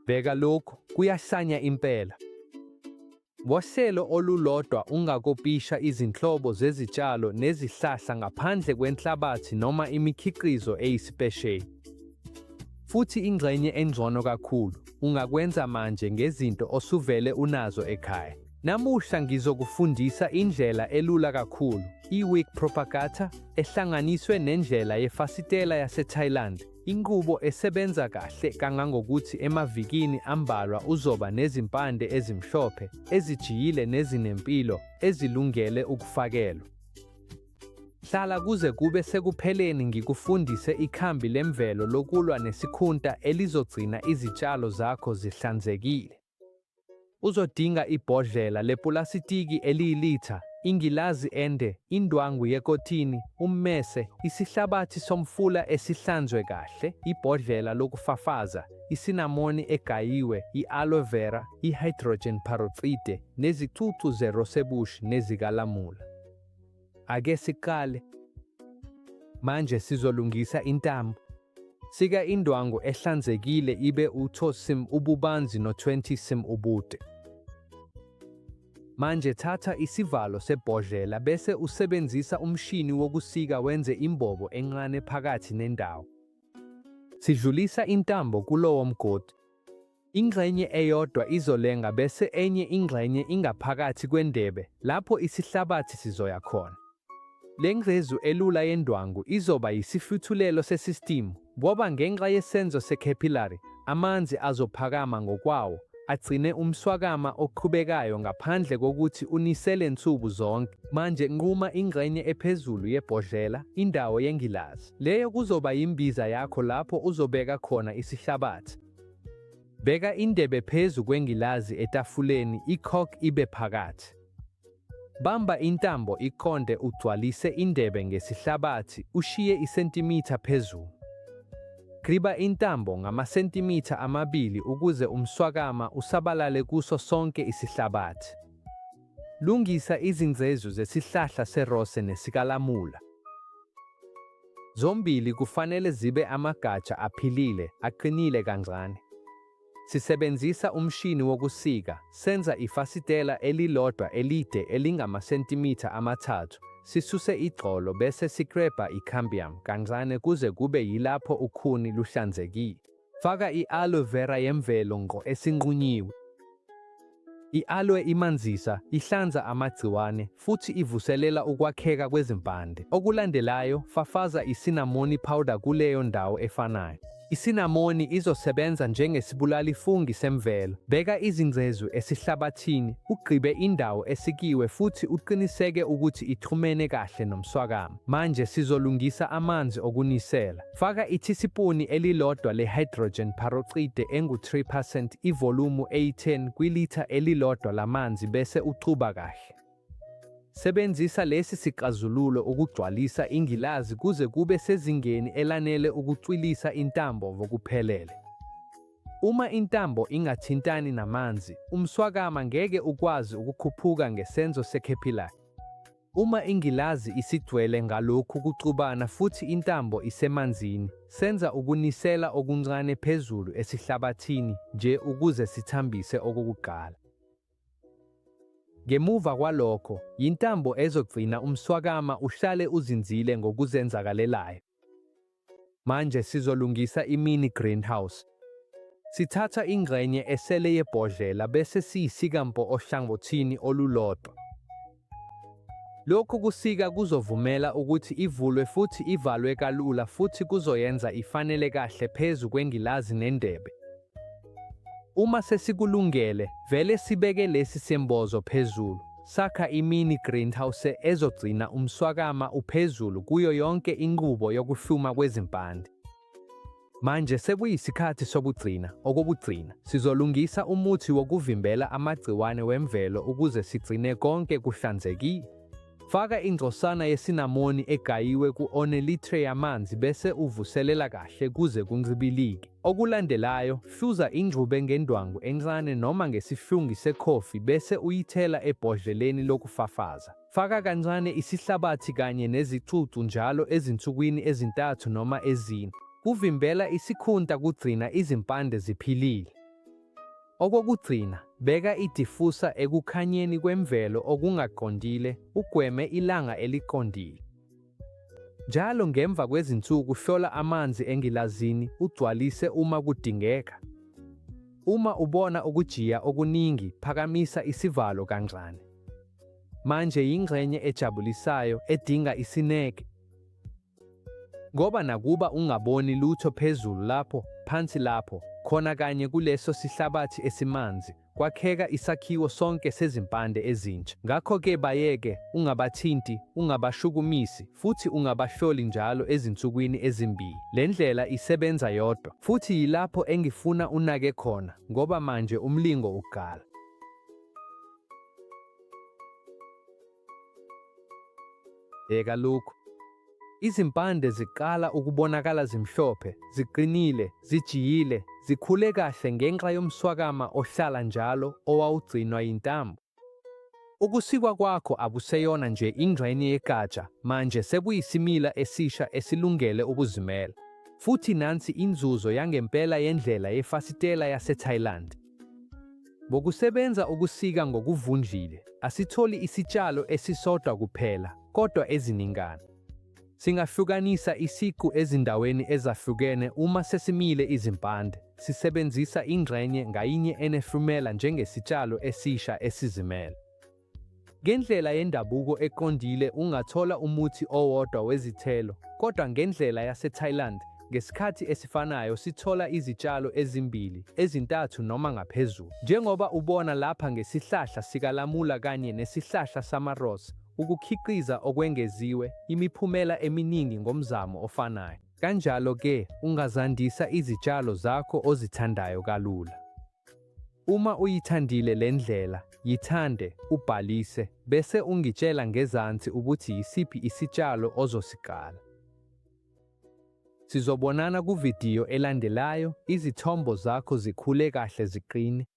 Bheka lokhu, kuyahlanya impela. Ngohlelo olulodwa ungakopisha izinhlobo zezitshalo nezihlahla ngaphandle kwenhlabathi noma imikhiqizo eyisipesheli. Futhi ingxenye engcono kakhulu, ungakwenza manje ngezinto osuvele unazo ekhaya. Namuhla ngizokufundisa indlela elula kakhulu, i-wick propagator, ehlanganiswe nendlela yefasitela yaseThailand, inqubo esebenza kahle kangangokuthi emavikini ambalwa uzoba nezimpande ezimhlophe, ezijiyile nezinempilo, ezilungele ukufakelwa. Hlala kuze kube sekupheleni ngikufundise ikhambi lemvelo lokulwa nesikhunta elizogcina izitshalo zakho zihlanzekile. Uzodinga ibhodlela lepulasitiki eliyilitha, ingilazi ende, indwangu yekotini, ummese, isihlabathi somfula esihlanzwe kahle, ibhodlela lokufafaza, isinamoni egayiwe, i-aloe vera, i-hydrogen peroxide nezicucu ze-rosebush nezikalamula. Ake siqale. Manje sizolungisa intambo. Sika indwangu ehlanzekile ibe u-2 cm ububanzi no-20 cm ubude. Manje thatha isivalo sebhodlela bese usebenzisa umshini wokusika wenze imbobo encane phakathi nendawo. Sidlulisa intambo kulowo mgodi. Ingxenye eyodwa izolenga bese enye ingxenye ingaphakathi kwendebe lapho isihlabathi sizoya khona. Le ngcezu elula yendwangu izoba yisihluthulelo sesistimu ngoba ngenxa yesenzo se-capillary, amanzi azophakama ngokwawo, agcine umswakama oqhubekayo ngaphandle kokuthi unisele nsuku zonke. Manje nquma ingxenye ephezulu yebhodlela, indawo yengilazi. Leyo kuzoba yimbiza yakho lapho uzobeka khona isihlabathi. Beka indebe phezu kwengilazi etafuleni, i-cork ibe phakathi. Bamba intambo iqonde ugcwalise indebe ngesihlabathi ushiye isentimitha phezulu. Kriba intambo ngamasentimitha 2 ukuze umswakama usabalale kuso sonke isihlabathi. Lungisa izingcezu zesihlahla serose nesikalamula. Zombili kufanele zibe amagatsha aphilile, aqinile kancane. Sisebenzisa umshini wokusika, senza ifasitela elilodwa elide elingamasentimitha 3, sisuse igxolo bese siklwebha i-cambium kancane kuze kube yilapho ukhuni luhlanzekile. Faka i-aloe vera yemvelo ngqo esinqunyiwe. I-aloe imanzisa, ihlanza amagciwane, futhi ivuselela ukwakheka kwezimpande. Okulandelayo, fafaza isinamoni powder kuleyo ndawo efanayo. Isinamoni izosebenza njengesibulali-fungi semvelo. Beka izingcezu esihlabathini, ugqibe indawo esikiwe futhi uqiniseke ukuthi ixhumene kahle nomswakama. Manje sizolungisa amanzi okunisela. Faka ithisipuni elilodwa le-hydrogen peroxide engu-3 percent ivolumu eyi-10 kwilitha elilodwa lamanzi bese uxuba kahle. Sebenzisa lesi sixazululo ukugcwalisa ingilazi kuze kube sezingeni elanele ukucwilisa intambo ngokuphelele. Uma intambo ingathintani namanzi, umswakama ngeke ukwazi ukukhuphuka ngesenzo se-capillary. Uma ingilazi isigcwele ngalokhu kuxubana futhi intambo isemanzini, senza ukunisela okuncane phezulu esihlabathini nje ukuze sithambise okokuqala. Ngemuva kwalokho, yintambo ezogcina umswakama uhlale uzinzile ngokuzenzakalelayo. Manje sizolungisa i-mini greenhouse. Sithatha ingxenye esele yebhodlela bese siyisika mpo ohlangothini olulodwa. Lokhu kusika kuzovumela ukuthi ivulwe futhi ivalwe kalula futhi kuzoyenza ifanele kahle phezu kwengilazi nendebe. Uma sesikulungele, vele sibeke lesi sembozo phezulu. Sakha i-mini greenhouse ezogcina umswakama uphezulu kuyo yonke inqubo yokuhluma kwezimpande. Manje sekuyisikhathi sokugcina, okokugcina, sizolungisa umuthi wokuvimbela amagciwane wemvelo ukuze sigcine konke kuhlanzekile. Faka ingcosana yesinamoni egayiwe ku-one litre yamanzi bese uvuselela kahle kuze kuncibilike. Okulandelayo, hluza ingxube ngendwangu encane noma ngesihlungi sekhofi bese uyithela ebhodleleni lokufafaza. Faka kancane isihlabathi kanye nezicucu njalo ezinsukwini ezintathu noma ezine. Kuvimbela isikhunta kugcina izimpande ziphilile. Okokugcina, beka idifusa ekukhanyeni kwemvelo okungaqondile, ugweme ilanga eliqondile. Njalo ngemva kwezinsuku hlola amanzi engilazini ugcwalise uma kudingeka. Uma ubona ukujiya okuningi, phakamisa isivalo kancane. Manje yingxenye ejabulisayo edinga isineke. Ngoba nakuba ungaboni lutho phezulu lapho, phansi lapho, khona kanye kuleso sihlabathi esimanzi, kwakheka isakhiwo sonke sezimpande ezintsha. Ngakho-ke bayeke, ungabathinti, ungabashukumisi, futhi ungabahloli njalo ezinsukwini ezimbili. Le ndlela isebenza yodwa. Futhi yilapho engifuna unake khona, ngoba manje umlingo uqala. Bheka lokhu. Izimpande ziqala ukubonakala zimhlophe, ziqinile, zijiyile, zikhule kahle ngenxa yomswakama ohlala njalo owawugcinwa yintambo. Ukusikwa kwakho akuseyona nje ingxenye yegatsha, manje sekuyisimila esisha esilungele ukuzimela. Futhi nansi inzuzo yangempela yendlela yefasitela yaseThailand. Ngokusebenza ukusika ngokuvundlile, asitholi isitshalo esisodwa kuphela, kodwa eziningana. Singahlukanisa isiqu ezindaweni ezahlukene uma sesimile izimpande, sisebenzisa ingxenye ngayinye enehlumela njengesitshalo esisha esizimele. Ngendlela yendabuko eqondile ungathola umuthi owodwa wezithelo, kodwa ngendlela yaseThailand, ngesikhathi esifanayo sithola izitshalo ezimbili, ezintathu noma ngaphezulu. Njengoba ubona lapha ngesihlahla sikalamula kanye nesihlahla sama-rose, ukukhiqiza okwengeziwe, imiphumela eminingi ngomzamo ofanayo. Kanjalo-ke ungazandisa izitshalo zakho ozithandayo kalula. Uma uyithandile le ndlela, yithande, ubhalise, bese ungitshela ngezansi ukuthi yisiphi isitshalo ozosiqala. Sizobonana kuvidiyo elandelayo, izithombo zakho zikhule kahle ziqine.